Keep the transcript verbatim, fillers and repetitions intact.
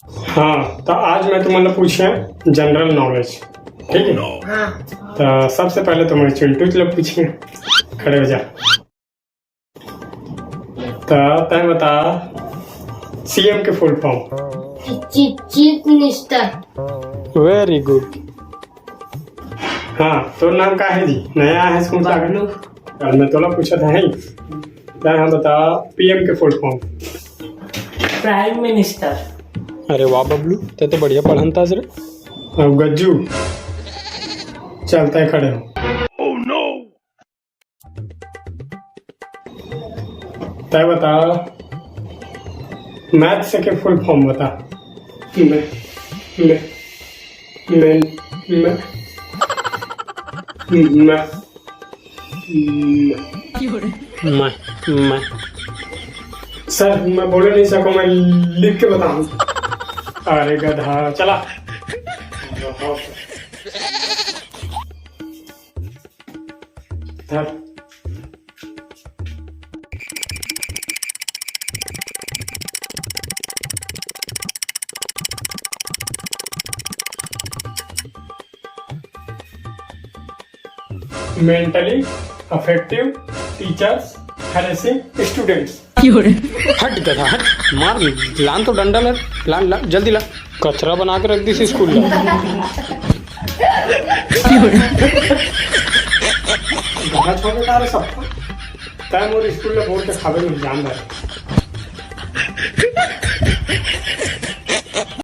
हाँ, तो आज मैं तुमन ला पूछिया general knowledge, ठीक है? हाँ। तो सबसे पहले तो मैं चिंटू ला पूछिया, खड़े हो जा। तो तय बता, सीएम के full form। Chief minister. Very good। हाँ, तोर नाम का है जी? नया है स्कूल का? बबलू। और मैं तोला पूछत है, तय हाँ बता, पीएम के full form। Prime minister. अरे वाह बबलू, तय तो बढ़िया पढ़न तास रे। अब गज्जू, चलता है, खड़े हो। तय बता, मैथ्स के full form बता। मैं, मैं, मैं, मैं, मैं, मैं, मैं। सर, मैं बोले नहीं सकूँ, मैं लिख के बताऊँ। अरे गधा, चला। धर। Mentally affective teachers harassing students। हट गधा, हट, मार, लान तो डंडा ला, लान, लान, जल्दी ला। कचरा बना के रख दिस स्कूल ला। गधा छोड़ के तारे सबको। तय मोर स्कूल ला बोर्ड के खावे में जान रहा।